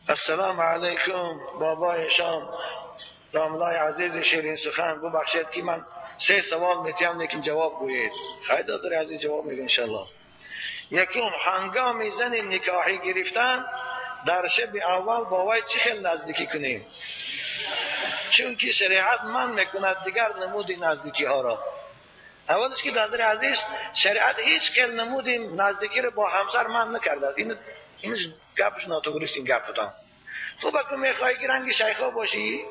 السلام علیکم بابای شام، داملای عزیز شیرین سخن، ببخشید که من سه سوال میتیم لیکن جواب گویید. خیلی دادر عزیز جواب میگه انشالله. یکم، هنگام زن نکاحی گرفتن در شب اول با وی چه خیلی نزدیکی کنیم؟ چون که شریعت من میکند دیگر نمود نزدیکی ها را. اولش که دادر عزیز شریعت هیچ خیلی نمود نزدیکی را با همسر من نکرده. این گپش ناتوریست، این گپ بودم. خب اگه میخوای که رنگ شیخا باشی،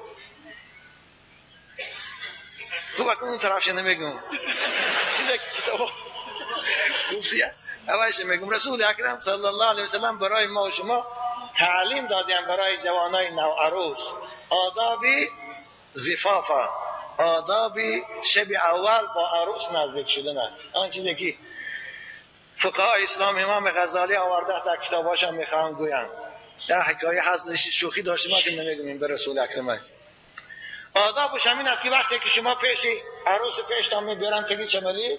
خب اگه اون طرفش نمیگم چیزی که کتاب گفتی اولش میگم. رسول اکرم صلی الله علیه وسلم برای ما و شما تعلیم دادیم برای جوانای نوعروس آداب زفاف، آداب شب اول با عروس نزدیک شدن. آن چیزی که فقهای اسلام امام غزالی آورده در کتاباش هم میخوام گویم. در حکایه هست شوخی داشتیم ما که نمیگم به رسول اکرم. آدابش همین است که وقتی که شما پیش عروس پیشتان میبرن تگی چملی،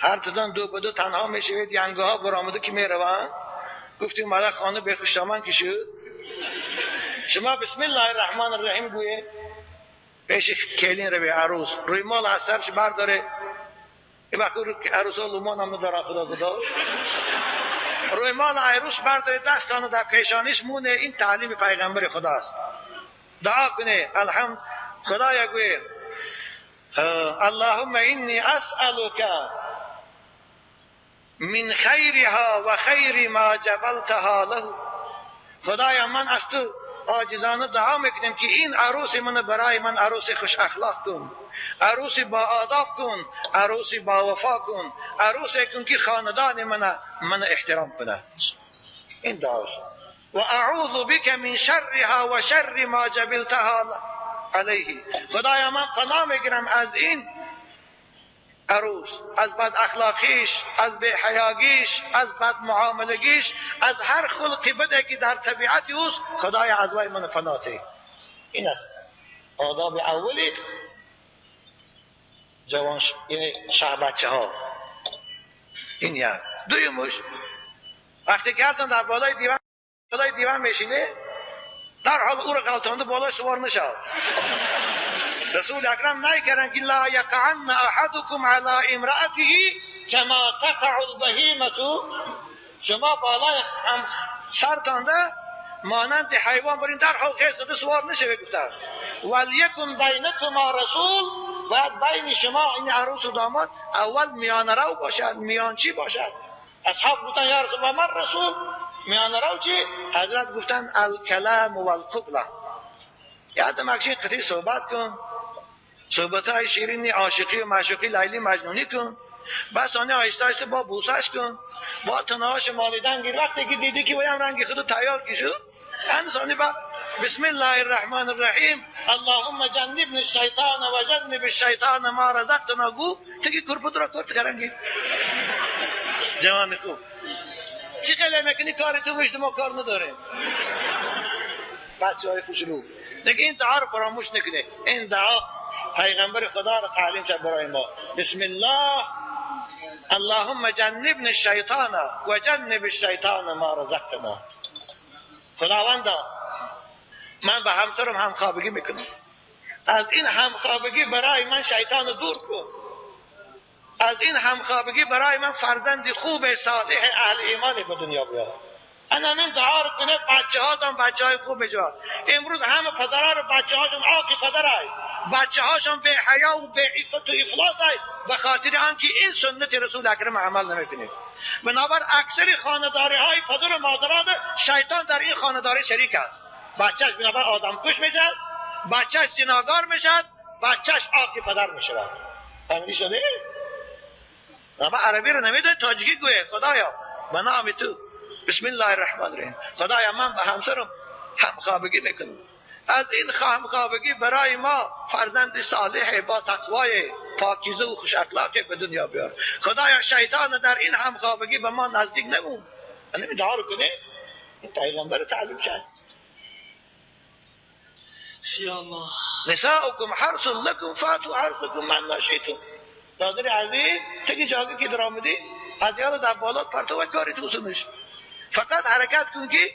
هر تدان دو به دو تنها میشوید، ینگه ها برآمده که میروند. گفتیم مالا خانه به خوشدامن که شد، شما بسم الله الرحمن الرحیم گویه پیش کلین رو به عروس، روی مال از سرش برداره. این وقت عروس ها لومان هم ندارن، خدا خدا. روی مال عروس برداره، دستانو در پیشانیش مونه. این تعلیم پیغمبر خداست. دعا کنه الحمد خدایا گویه اللهم انی اسألک من خیرها و خیر ما جبلتها له. خدایا من از تو عاجزانه دعا میکنم که این عروس من برای من عروس خوش اخلاق کن، عروس با آداب کن، عروس با وفا کن، عروس کن که خاندان من احترام کنه. این دعاست. و اعوذ بک من شرها و شر ما جبلتها علیه. خدایا من پناه میگیرم از این عروس، از بد اخلاقیش، از بی‌حیاگیش، از بد معاملگیش، از هر خلقی بده که در طبیعت اوست. خدایا از وی من پناه ده. این است آداب اولی جوان، یعنی شهر بچه ها. این یک. دویمش وقتی که هرتون در بالای دیوان میشینه، در حال او را غلطانده بالای سوار نشد. رسول اکرم نکردن که لا یقعن احدکم علی امرأته کما تقع البهیمة. شما بالای هم سرتانده مانند حیوان برین در حال خیز سوار نشه. گفتن ولیکن بینکما رسول، باید بین شما این عروس و داماد اول میانه رو باشد، میانچی باشد. اصحاب گفتن یا رسول الله من رسول، میانه رو چی؟ حضرت گفتن الکلام والقبله. یاد مکشین قطعی صحبت کن، صحبت های شیرینی عاشقی و معشوقی لیلی مجنونی کن، بس آنه آهسته آهسته با بوسش کن، با تنهاش مالیدن گیر. وقتی که دیدی که بایم رنگ خودو تیار کی شد، انسانی با بسم الله الرحمن الرحیم اللهم جنبنی الشیطان و جنب الشیطان ما رزقتنا گو تگی کرپت را کرد کرنگی. جوان خوب چی خیلی میکنی کاری تو مشت ما کار نداریم. بچه های خوشرو دیگه این دعا رو فراموش نکنه. این دعا پیغمبر خدا رو تعلیم شد برای ما. بسم الله اللهم جنبنی الشیطان و جنب الشیطان ما رزقتنا. خداوندا من به همسرم همخوابگی میکنم، از این همخوابگی برای من شیطان دور کن، از این همخوابگی برای من فرزند خوب صالح اهل ایمان به دنیا بیار. انا من دعا رو کنه بچه هاتم بچه های خوب بجواد. امروز همه پدرها رو بچه هاشون عاقی پدرهای، بچه هاشون به حیا و به عفت و افلاس های، به خاطر آنکه این سنت رسول اکرم عمل نمیکنه. بنابر اکثر خانه‌داری های پدر و مادران شیطان در این خانه‌داری شریک است. بچهش بنابر آدم کش میشد، بچهش زناکار میشد، بچهش عاقی پدر میشود. فهمیدی شده؟ اما عربی رو نمیدونه، تاجیکی گویه خدایا به نام تو بسم الله الرحمن الرحیم خدایا من به همسرم همخوابگی میکنم، از این همخوابگی برای ما فرزند صالح با تقوای پاکیزه و خوش اخلاق به دنیا بیار. خدایا شیطان در این همخوابگی به ما نزدیک نمون. این دعا رو کنه، این پیغمبر تعلیم شد. یا الله نساؤکم حرث لکم فاتوا حرثکم من شئتم. دادر عزیز تگی جاگه که در آمدی از یاد در بالات پرتو و کاری تو سنش، فقط حرکت کن که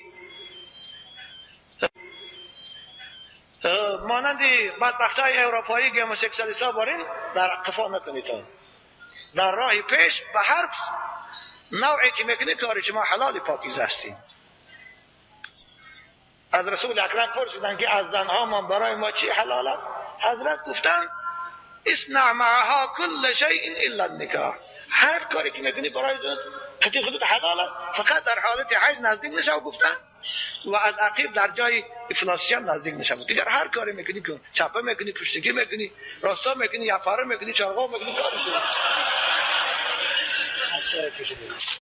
مانند بدبختای اروپایی گموسکسوالیست ها بارین در قفا نکنید. در راه پیش به هر نوعی که میکنید کاری شما حلال پاکیزه هستید. از رسول اکرم پرسیدن که از زنها ما برای ما چی حلال است؟ حضرت گفتن اصنع معها کل شیء الا النکاح. هر کاری که میکنی برای زنت خودت حلال است، فقط در حالت حیض نزدیک نشو گفتن، و از عقیب در جای افلاسی هم نزدیک نشو. دیگر هر کاری میکنی کن، چپه میکنی، پشتگی میکنی، راستا میکنی، یفاره میکنی، چرغا میکنی، کاری میکنی.